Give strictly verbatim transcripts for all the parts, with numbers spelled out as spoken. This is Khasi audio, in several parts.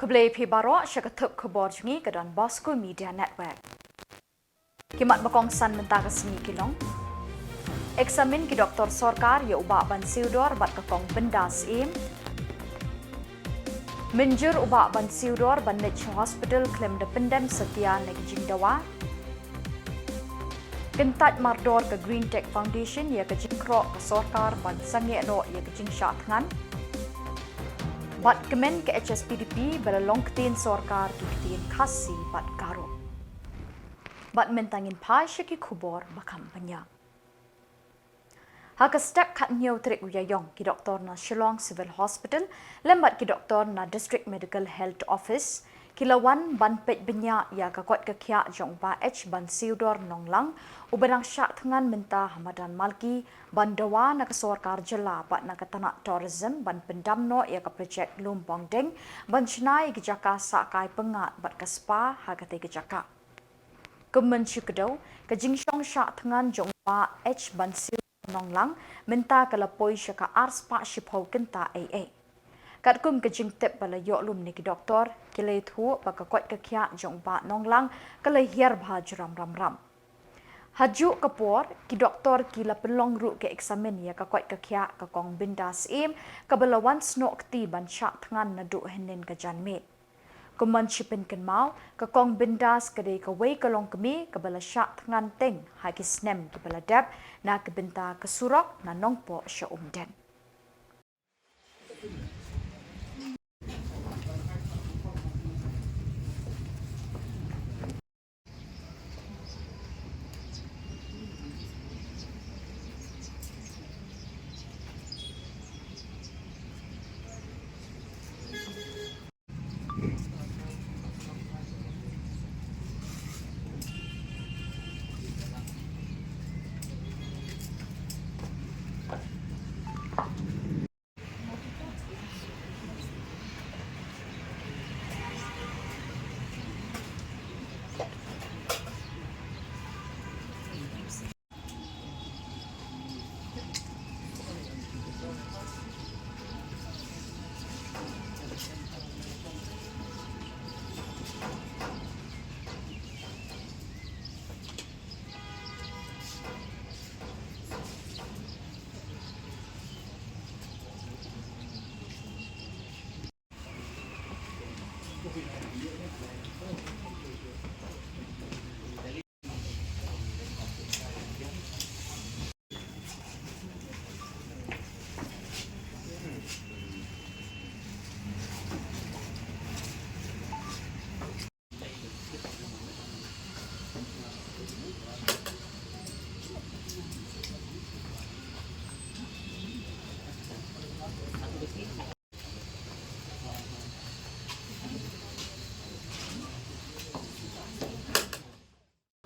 Khublei phi baroh sha ka thup khubor jong ngi ka Don Bosco Media Network. Ki mat ba kongsan mynta ka sngi ki long: Eksamin ki doktor sorkar ïa u Bah Bansiewdor bad ka Kong Bindas Syiem. Mynjur u Bah Bansiewdor ban leit sha hospital khlem da pyndem satia na ki jingdawa. Kyntait mardor ka Green Tech Foundation ïa ka jingkhroh ka sorkar ban sangeh noh ïa ka jingshah thngan. Bad kmen ka H S P D P ba la long ktien sorkar ki ktien Khasi bad Garo. Bad mynta ngin phai sha ki khubor ba kham bniah. Ha ka step khathynñiew tarik u Ïaïong, ki doktor na Shillong Civil Hospital lem bad ki doktor na District Medical Health Office ki la wan ban peit bniah ïa ka koit ka khiah jong u Bah H Bansiewdor Nonglang, uba dang shah thngan mynta ha madan Malki, ban dawa na ka sorkar jylla bad na ka tnat tourism ban pyndam noh ïa ka projek Lum Pongdeng ban shna ïa ki jaka sah kai pyngngad bad ka spa ha katei ka jaka. Kum ban shu kdew, ka jingshong shah thngan jong u Bah H Bansiewdor Nonglang mynta ka la poi sha ka ar spah shiphew kynta eiei. Katkum ka jingtip ba la ïoh lum na ki doktor, ki la ïathuh ba ka koit ka khiah jong u Bah Nonglang ka la hiar bha jram ramram. Ha juh ka por, ki doktor ki la pynlong ruh ka eksamin ïa ka koit ka khiah ka Kong Bindas Syiem, kaba la wan snoh kti ban shah thngan naduh hynnin ka janmiet. Kum ban shu pynkynmaw, ka Kong Bindas ka dei kawei ka longkmie kaba la shah thngan teng ha ki snem kiba la dep na ka bynta ka surok na Nongpoh sha Umden.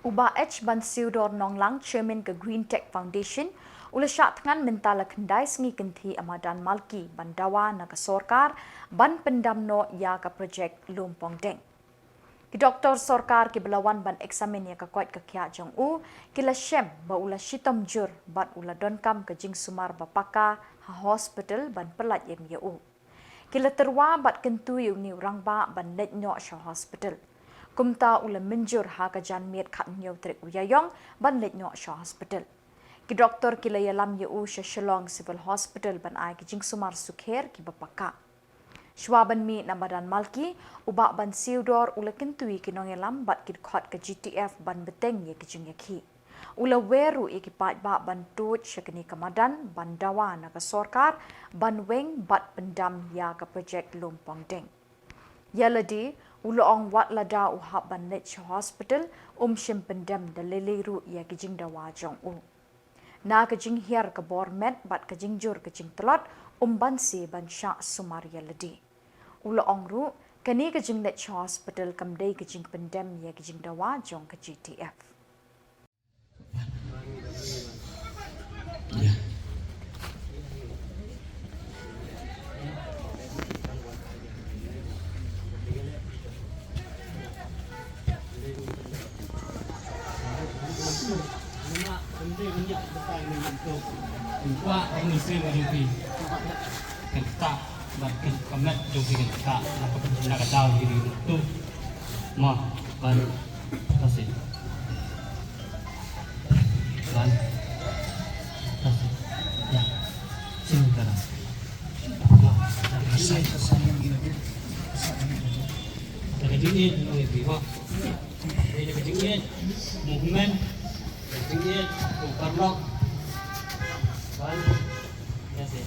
U Bah H Bansiewdor Nonglang, Chairman ka Green Tech Foundation, u la shah thngan mynta la khyndai sngi kynthih ha madan Malki ban dawa na ka sorkar ban pyndam noh ïa ka projek Lum Pongdeng. Ki doktor sorkar kiba la wan ban eksamin ïa ka koit ka khiah jong u ki la shem ba u la shitom jur bad u la donkam ka jingsumar ba paka ha hospital ban pyllait im ïa u. Ki la tyrwa bad kyntu ïa une u rangbah ban leit noh sha hospital. Kumta u la mynjur ha ka janmiet khathynñiew tarik u Ïaïong ban leit noh sha hospital. Ki doktor ki la ïalam ïa u sha Shillong Civil Hospital ban ai ki jingsumar sukher kiba paka. Shuwa ban mih na madan Malki, u Bah Bansiewdor u la kyntu ïa ki nongïalam bad ki dkhot ka G T F ban bteng ïa ki jingïakhih. U la wer ruh ïa ki paidbah ban tuid sha kane ka madan ban dawa na ka sorkar ban weng bad pyndam ïa ka projek Lum Pongdeng. Ïa lade, u la ong wat lada u hap ban leit sha hospital, um shym pyndem da lei lei ruh ïa ki jingdawa jong u. Na ka jinghiar ka bor met bad ka jingjur ka jingtlot, um banse ban shah sumar ïa lade. U la ong ruh, kane ka jingleit sha hospital kam dei ka jingpyndem ïa ka jingdawa jong ka G T F. Ka met jong phi kan kah na ka, na ka daw jong phi tu. Mo, ban, kasi. Ban, kasi. Ya. Sini ka daw. Mo, kasi. Na ka jingïeit, na ka jingïeit, mo. Na ka jingïeit, movement, na ka jingïeit, paralok. Ban, kasi.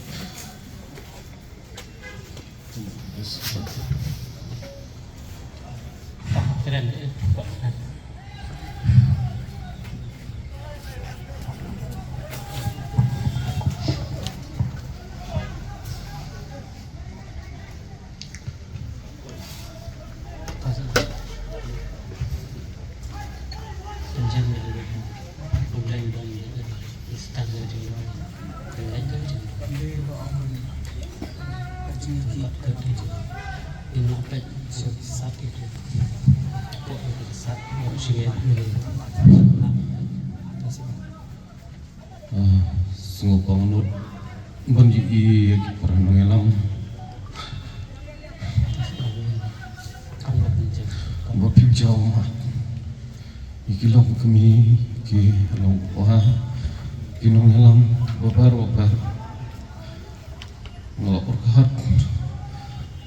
Ah, sngewbha ngut ban ïohi ïa ki para nongïalam. Ba pynjaw mat ïa ki longkmie, ki longkpa, ki nongïalam babar babar. Nga la pyrkhat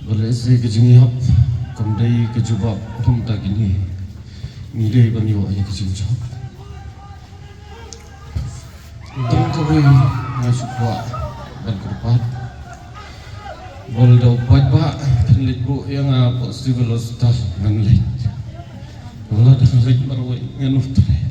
ba lehse ka jingïap kam dei ka jubab, kumta kine ngi dei ban ïoh ïa ka jingjop. Tang kawei nga shu kwah ban kyrpad, ba lada u paidbah phin leit buh ïa nga hapoh Civil Hospital ngan leit. Lada ngan leit marwei ngan ym treh.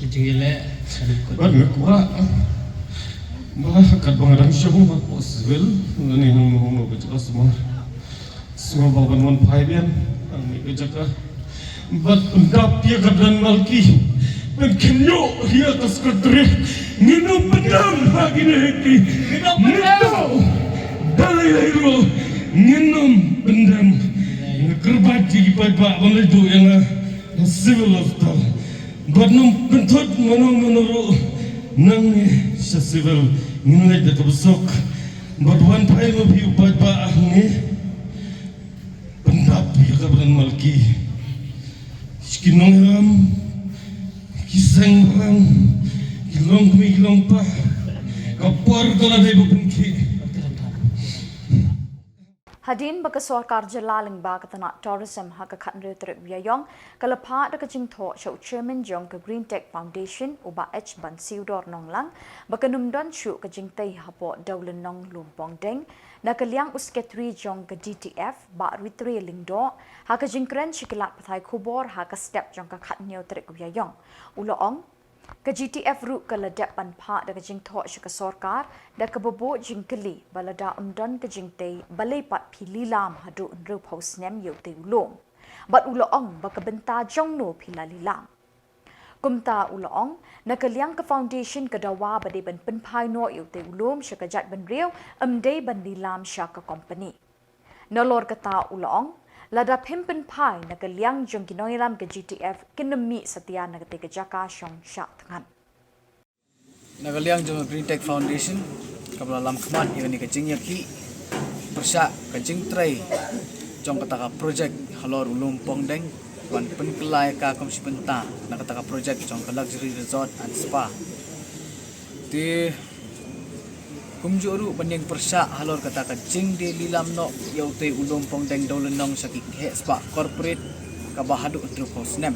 Jingïaleh. Bad nga kwah ba katba nga dang shong hapoh Civil, nga ne hangno hangno ka jaka sumar, sngewbha ban wan phai biang hangne ka jaka. Bad pyndap ïa ka Don Malki, ban kynnoh ïa ka Secretary. Ngin ym pyndam ha kine ki. Ngin ym pyndam. Balei ruh ngin ym pyndam. Nga kyrpad ïa ki paidbah ban leit buh ïa nga na Civil Hospital. Bad nym pynthut mano mano ruh nangne sha Civil, ngin leit da kaba suk. Bad wan phai ma phi u paidbah hangne. Pyndap ïa ka Don Malki. Ki nongïalam, ki seng bhalang, ki longkmie, ki longpa. Ka por ka la dei ba pynkhih. Hadien ba ka sorkar jylla lyngba ka tnat tourism ha ka khathynriew tarik u Ïaïong ka la phah da ka jingthoh sha u chairman jong ka Green Tech Foundation, u Bah H Bansiewdor Nonglang, ba kan ym don shuh ka jingtei hapoh Dewlynnong Lumpongdeng, na ka liang u secretary jong ka G T F, Bah Ritre Lyngdoh, ha ka jingkren sha ki lad pathai khubor ha ka step jong ka khathynñiew tarik u Ïaïong, u la ong, ka G T F ruh ka la dep ban phah da ka jingthoh sha ka sorkar da kaba buh jingkylli ba lada ym don ka jingtei, balei pat phi lilam haduh hynriewphew snem ïa utei u lum. Bad u la ong ba ka bynta jongno phi la lilam. Kumta u la ong, na ka liang ka foundation ka dawa ba dei ban pynphai noh ïa utei u lum sha ka jaitbynriew, ym dei ban lilam sha ka company. Nalor kata u la ong, lada phim pynphai na ka liang jong ki nongïalam ka G T F kin ym mih satia na katei ka jaka shong shah thngan. Na ka liang jong ka Green Tech Foundation, kaba la lam khmat ïa kane ka jingïakhih pyrshah ka jingtrei jong kata ka project halor u Lumpongdeng, ban pynkylla ïa ka kum shi bynta na kata ka project jong ka luxury resort and spa. Te kumjuh ruh ban ïeng pyrshah halor kata ka jingdie lilam noh ïa utei u Lumpongdeng Dewlynnong sha ki kheh spah corporate kaba haduh hynriewphew snem.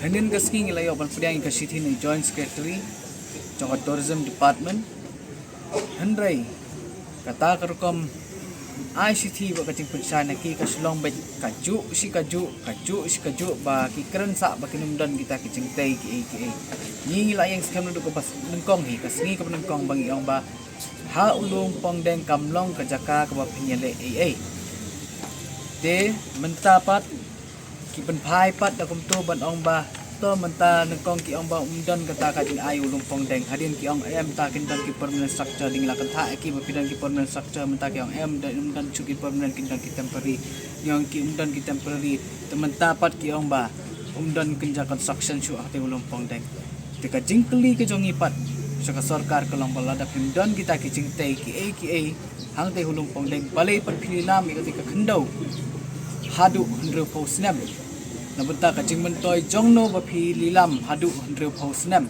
Hynnin ka sngi ngi la ïoh ban pdiang ïa ka shithi na u Joint Secretary jong ka Tourism Department. Hynrei kata ka rukom ai shithi bad ka jingpynshai na ki ka shu long beit kajuh shi kajuh, kajuh shi kajuh, ba ki kren sah ba kin ym don kita ki jingtei kiei kiei. Ngi ngi la ïeng skhem naduh kaba nyngkong hi, ka sngi kaba nyngkong ba ngi ong ba ha u Lumpongdeng kam long ka jaka kaba phin ïaleh ei ei. Te mynta pat ki pynphai pat da kumto ban ong ba, to mynta nyngkong ki ong ba ym don kata ka jingai u Lumpongdeng, hadien ki ong em, mynta kin don ki permanent structure. Dei ngi la kynthah ïa ki ba phi don ki permanent structure, mynta ki ong em, ym don shuh ki permanent, kin don ki temporary. Ngi ong ki ym don ki temporary. Te mynta pat ki ong ba Ym don kynja construction shuh hangtei u Lum Pongdeng. Te ka jingkylli ka jong ngi pat sha ka sorkar ka long ba lada phim don kita ki jingtei kiei kiei hangtei u Lum Pongdeng, balei pat phi lilam ïa kata ka khyndew haduh hynriewphew snem? Na bynta ka jingmyntoi jongno ba phi lilam haduh hynriewphew snem?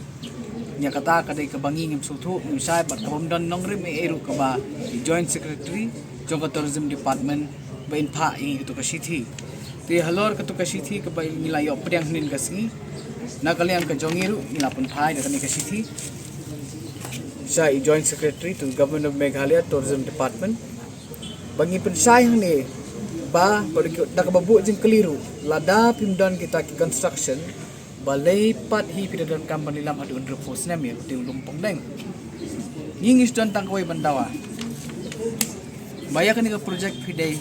Ïa kata ka dei kaba ngi ngim sngewthuh, ngim shai, bad kaba ym don nongrim ei ei ruh kaba i Joint Secretary jong ka Tourism Department ba in phah ïa ngi katu ka shithi. Te halor katu ka shithi kaba ngi la ïoh pdiang hynnin ka sngi, na ka liang ka jong ngi ruh ngi la pynphai da kane ka shithi sha i Joint Secretary to the Government of Meghalaya Tourism Department, ba ngi pynshai hangne ba, ba da kaba buh jingkylli ruh, lada phim don kita ki construction, balei pat hi phi da donkam ban lilam haduh hynriewphew snem ïa utei u Lum Pongdeng? Ngi ngi sdang tang kawei ban dawa ba ïa kane ka project phi dei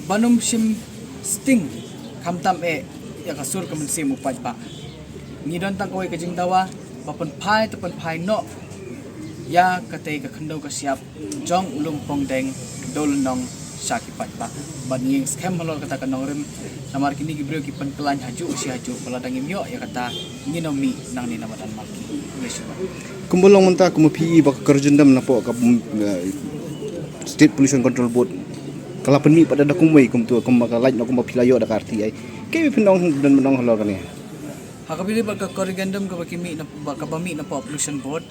ban ym shim sting, khamtam eh ïa ka sur ka mynsiem u paidbah. Ngi don tang kawei ka jingdawa ba pynphai te pynphai noh ïa katei ka khyndew ka shyiap jong u Lum Pongdeng, Dewlynnong, sha ki paidbah. Bad ngi ïeng skhem halor kata ka nongrim, namar kine ki briew ki pynkylla hajuh shi hajuh, ba lada ngim ïoh ïa kata ngin ym mih nangne na madan malki. Kumba long mynta, kumba phi i ba ka Kyrjundam napoh ka, mm, eh, State Pollution Control Board ka la pynmih pat da kumwei, kumto, kumba ka lait na kumba phi la ïoh da ka R T I. Kaei phi nong, don nong halor kane? Ha kaba ïadei bad ka corrigendum kaba ki mih na, ba kaba mih napoh Pollution Board,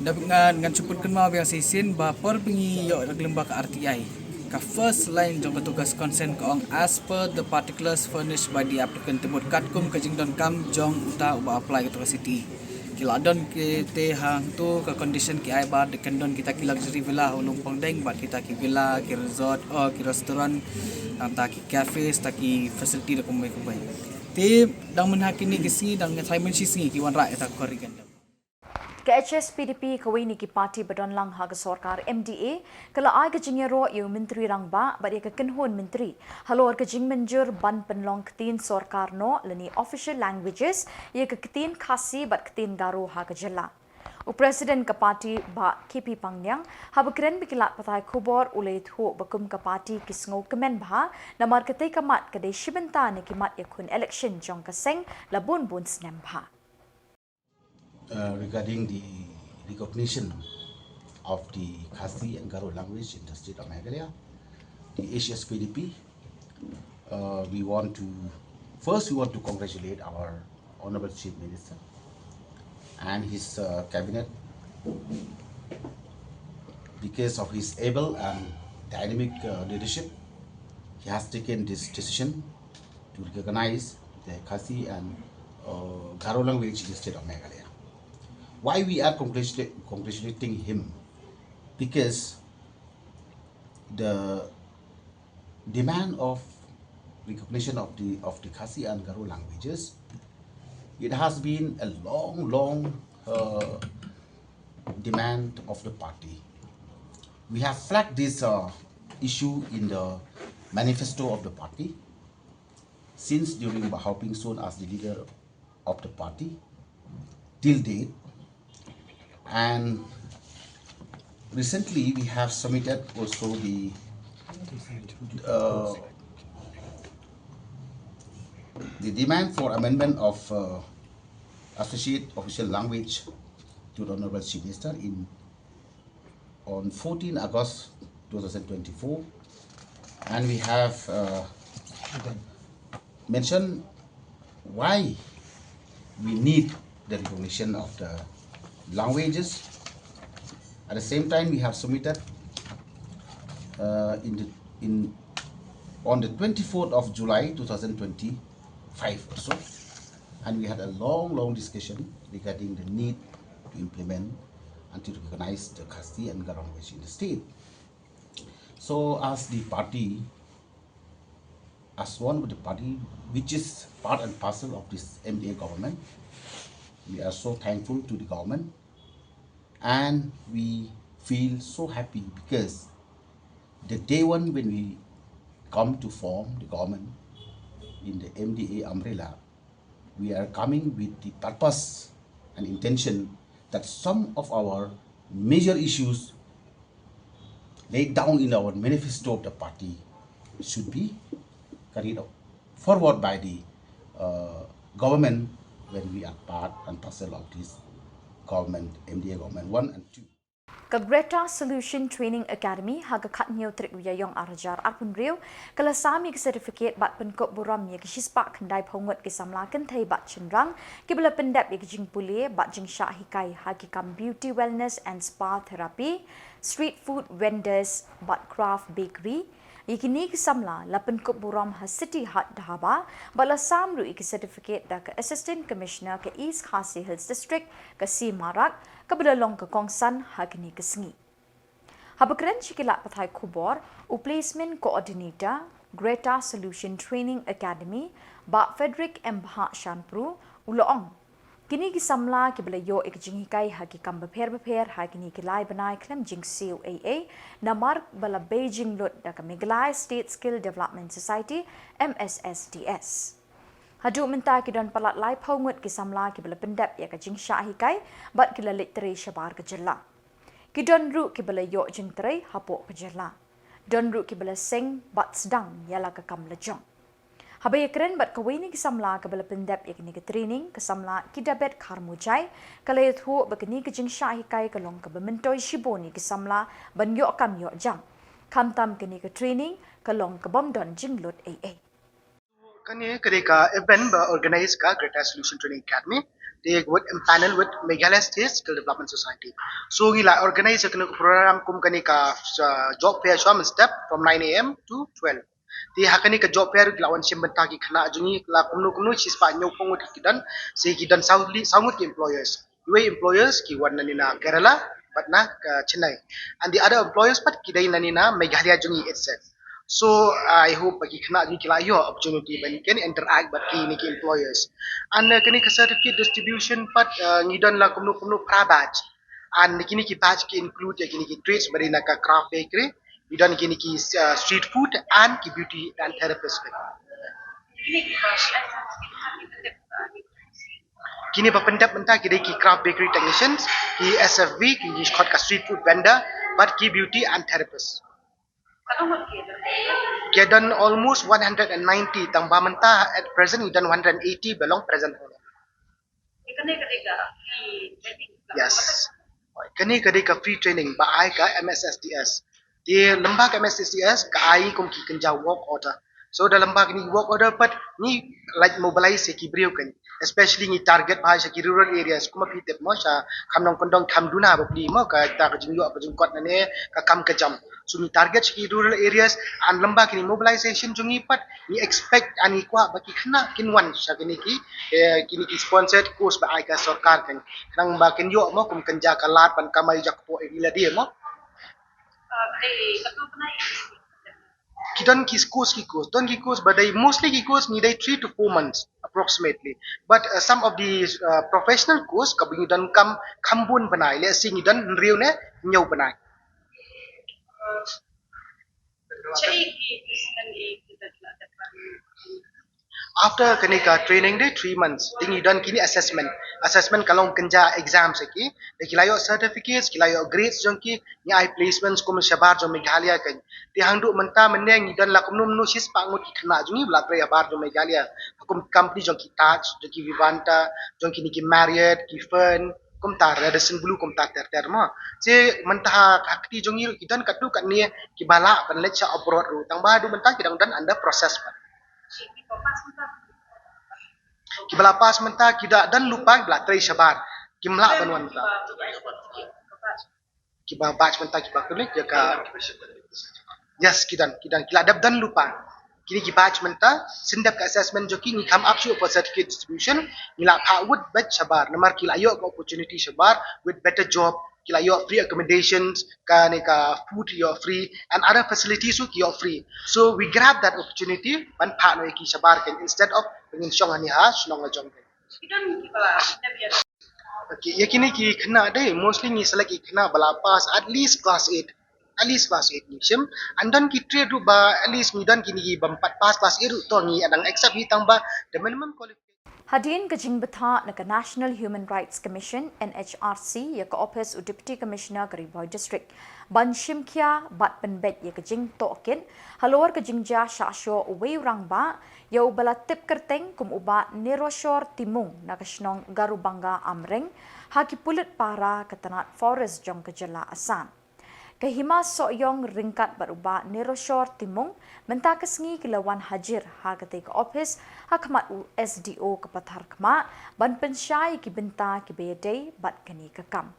da ngan, ngan shu pynkynmaw biang shisien ba por ba ngi ïoh da ka lyngba ka R T I, ka first line jong katu ka consent ka ong, "As per the particulars furnished by the applicant." Te mut katkum ka jingdonkam jong uta uba apply katu ka C T E. Ki la don kite hangto ka condition ki ai ba dei kan don kita ki luxury villa ha u Lum Pongdeng, bad kita ki villa, ki resort, oh, ki restaurant, nangta ki cafes, ta ki facility da kumwei kumwei. Te dang mynha kine ki sngi, dang ngi tharai mynshi sngi ki wanrah ïa kata ka corrigendum. Ka H S P D P, kawei na ki party ba don lang ha ka sorkar M D A, ka la ai ka jingïaroh ïa u Myntri Rangbah bad ïa ka kynhun myntri halor ka jingmynjur ban pynlong ktien sorkar noh lane official languages ïa ka ktien Khasi bad ktien Garo ha ka jylla. U President ka party, Bah K P Pangniang, haba kren bad ki lad pathai khubor, u la ïathuh ba kum ka party ki sngewkmen bha namar katei ka mat ka dei shi bynta na ki mat ïakhun election jong ka seng la bun bun snem bha. Uh, regarding the recognition of the Khasi and Garo language in the state of Meghalaya, the H S P D P, uh, we want to, first we want to congratulate our Honorable Chief Minister and his, uh, cabinet, because of his able and dynamic, uh, leadership. He has taken this decision to recognize the Khasi and, uh, Garo language in the state of Meghalaya. Why we are congratulate-, congratulating him? Because the demand of recognition of the, of the Khasi and Garo languages, it has been a long, long, uh, demand of the party. We have flagged this, uh, issue in the manifesto of the party since during Bah Hoping Soon as the leader of the party till date. And recently we have submitted also the, uh, the demand for amendment of, uh, associate official language to the Honorable Chief Minister in, on fourteen August two thousand twenty-four, and we have, uh, mentioned why we need the recognition of the languages. At the same time, we have submitted, uh, in the, in, on the twenty-fourth of July two thousand twenty-five or so, and we had a long, long discussion regarding the need to implement and to recognize the Khasi and Garo language in the state. So, as the party, as one of the party which is part and parcel of this M D A government, we are so thankful to the government, and we feel so happy because the day one when we come to form the government in the M D A umbrella, we are coming with the purpose and intention that some of our major issues laid down in our manifesto of the party should be carried out. forward by the uh, government when we are part and parcel of this government, M D A government one and two. Ka Greta Solution Training Academy ha ka khatnïew tarik u Ïaïong arhajar arphew hynriew ka la sam ïa ka certificate bad pynkup burom ïa ka shispah khyndai phew ngut ki samla kynthei bad shynrang kiba la pyndep ïa ka jingpule bad jingshah hikai ha ki kam beauty wellness and spa therapy, street food vendors bad craft bakery. Ïa kine ki samla la pynkup burom ha City Hut Dhaba bad la sam ruh ïa ki certificate da ka Assistant Commissioner ka East Khasi Hills District, ka C Marak, kaba la long ka kongsan ha kine ki sngi. Haba kren sha ki lad pathai khubor, u Placement Coordinator, Greta Solution Training Academy, Bah Frederick M Bhah Shanpru, u la ong, kine ki samla kiba la ïoh ïa ka jinghikai ha ki kam bapher bapher ha kine ki lai bnai khlem jingsiew ei ei namar ba la bei jinglut da ka Meghalaya State Skill Development Society, M S S D S. Haduh mynta ki don palat laiphew ngut ki samla kiba la pyndep ïa ka jingshah hikai bad ki la leit trei shabar ka jylla. Ki don ruh kiba la ïoh jingtrei hapoh ka jylla. Don ruh kiba la seng bad sdang ïa la ka kam lajong. Haba ïakren bad kawei na ki samla kaba la pyndep ïa kane ka training, ka samla Kidabet Kharmujai, ka la ïathuh ba kane ka jingshah hikai ka long kaba myntoi shibun ïa ki samla ban ïoh kam ïoh jam. Khamtam kane ka training ka long ka bym don jinglut ei ei. Kane ka dei ka event ba organize ka Greta Solution Training Academy. They would empanel with Meghalaya State Skill Development Society. So ngi la organize kane ka program kum kane ka uh, job fair shuwa mynstep from nine a m to twelve. Te ha kane ka job fair ki la wan shim bynta ki khynnah jong ngi la kumno kumno shispah hynñiew phew ngut ki don, se ki don saw li saw ngut ki employers. Wei employers ki wan nani na Kerala bad na ka Chennai. And the other employers pat ki dei nani na Meghalaya jong ngi itself. So I hope ba ki khynnah jong ngi ki la ïoh opportunity ban can interact bad kine ki employers. And uh, kine ki certificate distribution pat uh, ngi don la kumno kumno phra batch. And kine ki batch ki include ïa kine ki trades ba dei na ka craft bakery, ngi don kine ki uh, street food and ki beauty and therapist. Kine ba pyndep mynta ki dei ki craft bakery technicians, ki S F V, ki ngi khot ka street food vendor, bad ki beauty and therapist. Ki don almost one hundred and ninety tang ba mynta at present ngi don one hundred and eighty ba long present. Yes. Kane ka dei ka free training ba ai ka M S S D S. Te lymba ka M S S D S ka ai kum ki kynja work order. So da lymba kine work order pat ngi like mobilize ïa ki briew kan. Especially ngi target bha sha ki rural areas kum ma phi tip mo sha kham nongkyndong kham duna ba pli mo ka ta ka jingïoh ka jingkot nane ka kam ka jam. So ngi target sha ki rural areas and lymba kine mobilization jong ngi pat ngi expect and ngi kwah ba ki khynnah kin wan sha kine ki eh, kine ki sponsored course ba ai ka sorkar kan. Khnang ba kin ïoh mo kum kynja ka lad ban kamai jakpoh ïa ki lade mo. Ki don ki course ki course, don ki course ba dei mostly ki course ngi dei three to four months approximately. But uh, some of the uh, professional course ka ba ngi don kam kham bun bnai, let's say ngi don hynriew ne hynñiew bnai. After kane ka training dei three months, te ngi don kine assessment. Assessment ka long kynja exams ïa ki. Te ki la ïoh certificates, ki la ïoh grades jong ki, ngi ai placements kum shabar jong Meghalaya kan. Te hangduh mynta mynne ngi don la kumno kumno shispah ngut ki khynnah jong ngi ba la trei habar jong Meghalaya. Kum company jong ki Taj, jong ki Vivanta, jong kine ki Marriott, ki Fern, kumta Radisson Blu kumta ter ter mo. Te mynta ha kti jong ngi ruh ki don katto katne kiba lah ban leit sha abroad ruh. Tang ba haduh mynta ki dang don under process pat. Kiba la pass mynta ki da don lypa kiba la trei shabar. Kim lah ban wan mynta. Kiba batch mynta kiba klik ïa ka. Yes, ki don, ki don, ki la dep don lypa. Kine ki batch mynta, shen dep ka assessment jong ki ngi kham ap shuh for certificate distribution, ngi la phah wut batch shabar, namar ki la ïoh ka opportunity shabar with better job, ki la ïoh free accommodations, kane ka food ïoh free, and other facilities too ki ïoh free. So we grab that opportunity, ban phah noh ïa ki shabar kan instead of ba ngin shong hangne ha shnong la jong kan. Okay, ïa kine ki khynnah dei, mostly ngi select ki khynnah ba la pass at least class eight. At least class eight ngi shim. And don ki trade ruh ba at least ngi don kine ki bym pat pass class eight ruh to ngi dang accept hi tang ba the minimum qualification. Hadien ka jingbthah na ka National Human Rights Commission, N H R C, ïa ka ophis u Deputy Commissioner ka Ri Bhoi District ban shim khia bad pynbeit ïa ka jingtohkit halor ka jingjia shah shoh uwei u rangbah ïa uba la tip kyrteng kum u Bah Niroshor Timung na ka shnong Garubanga Amreng ha ki pulit pahara ka tnat forest jong ka jylla Assam. Ka Hima Sohiong ryngkat bad u Bah Niroshor Timung mynta ka sngi ki la wan hajir ha katei ka ophis ha khmat u S D O ka Patharkhmah ban pynshai ïa ki bynta kiba ïadei bad kane ka kam.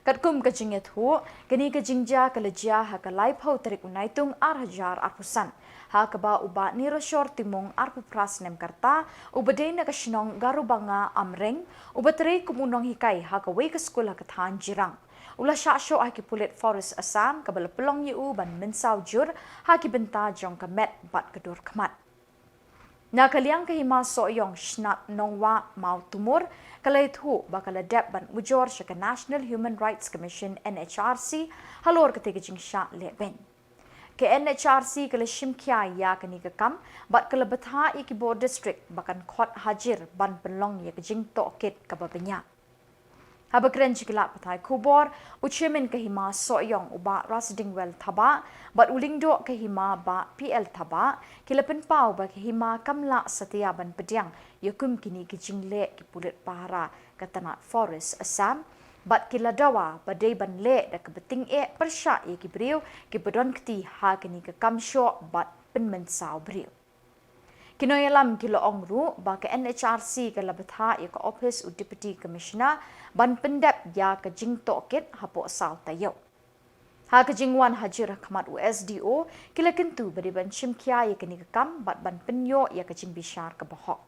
Katkum ka jingïathuh, kane ka jingjia ka la jia ha ka laiphew tarik u Naitung ar hajar arphew san, ha kaba u Bah Niroshor Timung, arphew phra snem ka rta, uba dei na ka shnong Garubanga Amreng, uba trei kum u nonghikai ha kawei ka skul ha ka thaiñ Jirang, u la shah shoh ha ki pulit forest Assam kaba la pynlong ïa u ban mynsaw jur ha ki bynta jong ka met bad ka dur khmat. Na ka liang ka Hima Sohiong Shnat Nongwah Mawtumur ka la ïathuh ba ka la dep ban ujor sha ka National Human Rights Commission, N H R C, halor katei ka jingshah lehbeiñ. Ka N H R C ka la shim khia ïa kane ka kam bad ka la bthah ïa ki bor district ba kan khot hajir ban pynlong ïa ka jingtohkit kaba bniah. Haba kren sha ki lad pathai khubor, u Chairman ka Hima Sohiong u Bah Rasdingwel Thabah bad u Lyngdoh ka Hima Bah P L Thabah ki la pynpaw ba ka Hima kam lah satia ban pdiang ïa kum kine ki jingleh ki pulit pahara ka tnat forest Assam bad ki la dawa ba dei ban leh da kaba tyngeh pyrshah ïa ki briew kiba don kti ha kine ki kam shoh bad pynmynsaw briew. Ki nongïalam ki la ong ruh ba ka N H R C ka la bthah ïa ka ophis u Deputy Commissioner ban pyndep ïa ka jingtohkit hapoh saw taïew. Ha ka jingwan hajir ha khmat u S D O, ki la kyntu ba dei ban shim khia ïa kane ka kam bad ban pynïoh ïa ka jingbishar kaba hok.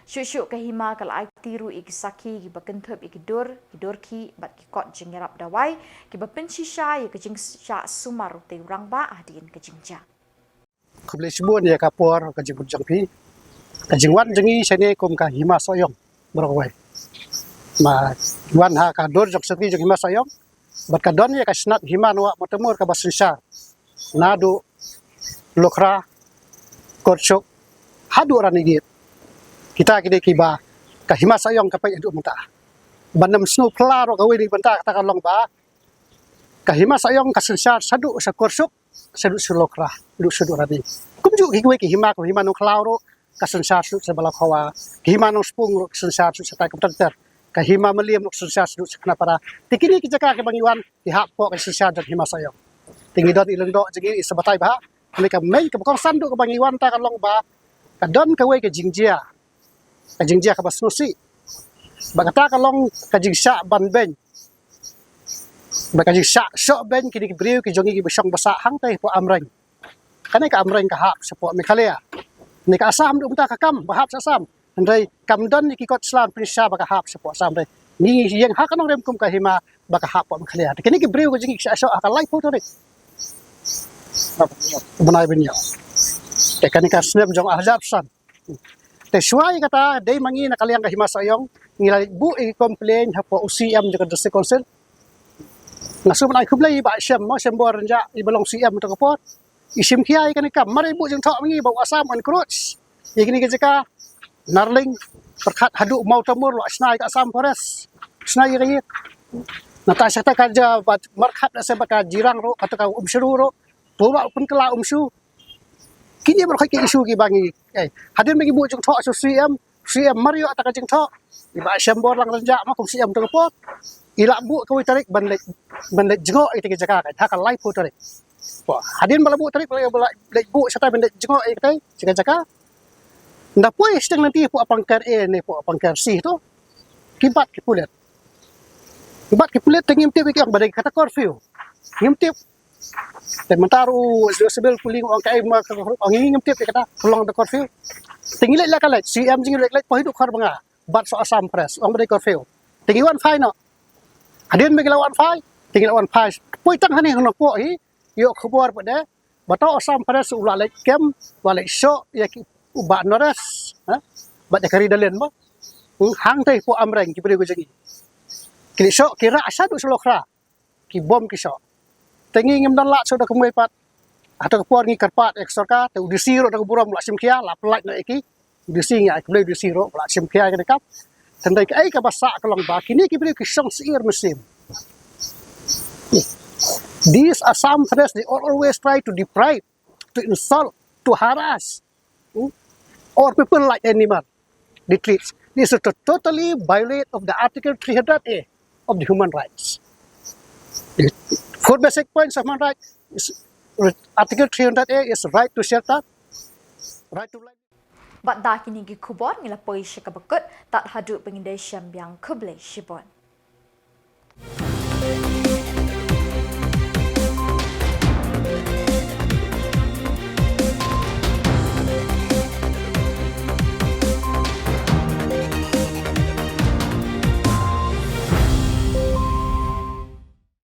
Shuh shuh ka Hima ka la aiti ruh ïa ki sakhi kiba kynthup ïa ki dur, ki dur khih bad ki kot jingïarap dawai kiba pynshisha ïa ka jingshah sumar utei u rangbah hadien ka jingjia. Khublei shibun ïa ka por ka jingmut jong phi. Ka jingwan jong ngi shane kum ka Hima Sohiong baroh kawei. Ma wan ha ka dur jong shatei jong Hima Sohiong bad ka don ïa ka Shnat Hima Nongwah Mawtumur kaba synshar naduh Lukhra, Korshuk haduh Ranigate. Kita ki dei kiba ka Hima Sohiong ka peit haduh mynta. Ban ym sngew phylla ruh kawei na ki bynta kata ka long ba ka Hima Sohiong ka synshar shaduh sha Korshuk, shaduh sha Lukhra, shaduh shaduh Rani. Kumjuh kiwei ki Hima, ka Hima Nongkhlaw ruh ka synshar shaduh sha Balakhawa, ka Hima Nongspung ruh ka synshar shaduh shatai kumta ter. Ka Hima Mylliem ruh ka synshar shaduh sha Khanapara. Te kine ki jaka kiba ngi wan ki hap hapoh ka synshar jong Hima Sohiong. Te ngi don i Lyngdoh jong ngi i sa batai bha. Kane ka mei kaba kongsan duh kaba ngi wan ta ka long ba ka don kawei ka jingjia, ka jingjia kaba sngewsih. Ba kata ka long ka jingshah ban beiñ, ba ka jingshah shoh beiñ kine ki briew ki jong ngi kiba shong ba sah hangtei hapoh Amreng. Kane ka Amreng ka hap shapoh Meghalaya. Ne ka Assam duh mynta ka kam ba hap sha Assam. Hynrei kam don ïa ki kot slam pynshisha ba ka hap shapoh Assam, hynrei ngi ïeng ha ka nongrim kum ka Hima ba ka hap hapoh Meghalaya. Te kine ki briew ki jong ngi ki shah shoh ha ka laiphew tarik u bnai ba ñiew. Te kane ka snem jong ar hajar arphew san. Te shuwa ïa kata dei ma ngi na ka liang ka Hima Sohiong ngi la buh ïa ka complain hapoh u C M jong ka District Council. Nga shu ban ai khublei ïa i Bah Shem, mo, Shembor Rynjah, iba long C M mynta ka por. I shim khia ïa kane ka kam, mar ïa buh jingthoh ma ngi ba u Assam u encroach ïa kine ki jaka. Narling, pyrkhat haduh Mawtamur la shna ïa ka Assam Forest. Shna ïa ka ïit. Nangta shata ka jaka ba markhat da se ba ka Jirang ruh, kata ka Umshru ruh. To ba pynkylla Umshru. Kine baroh ki issue kiba ngi, eh, hadien ba ngi buh jingthoh sha u C M, C M mar ïoh ïa kata ka jingthoh. I Bah Shembor Lang Rynjah ma kum C M mynta ka por. I la buh kawei tarik ban leit, ban leit jngoh ïa kata ka jaka ka, ha ka laiphew tarik. Hadien ba la buh tarik ba la leit buh shatai ban leit jngoh ïa kata ka jaka. Nda poi shiteng lynti hapoh Pangkar A ne hapoh Pangkar C to. Ki bat ki pulit. Ki bat ki pulit te ngim tip ïa ki ong ba dei kata curfew. Ngim tip. Te mynta ruh u civil puli ong kaei ma ka, ong ngi ngim tip ïa kata, ka long da curfew. Te ngi leit la ka leit, C M jong ngi leit leit poi haduh Kharbanga. Bat sa Assam Press, ong ba dei curfew. Te ngi wan phai noh. Hadien ba ngi la wan phai, te ngi la wan phai. Poi tang hangne ha Nongpoh hi, ïoh khubor pat de, ba uta u Assam Press u la leit kem, u la leit shoh ïa ki u Bah Naresh, ha? Bad ïa ka Ridalin ba. Hmm, hangtei hapoh Amreng ki briew ki jong ngi. Ki leit shoh, ki rah shaduh sha Lukhra. Ki bom ki shoh. Te ngi ngim don lad shuh da kumwei pat. Hato ka por ngi kyrpad ïa ka sorkar, te u D C ruh da ka burom u la shim khia, la pyllait noh ïa ki. U D C ngi ai khublei u D C ruh, u la shim khia ïa kane ka kam. Te hynrei kaei kaba sah ka long ba kine ki briew ki shong syiar mynsiem. These Assam Press, they all always try to deprive, to insult, to harass. Hmm? or people like animal, they treat. This is to totally violate of the Article three hundred A of the human rights. The four basic points of human rights is Article three hundred A is right to shelter, right to life. Bad da kine ki khubor ngi la poi sha kaba kut, tad haduh ba ngin da shem biang, khublei shibun.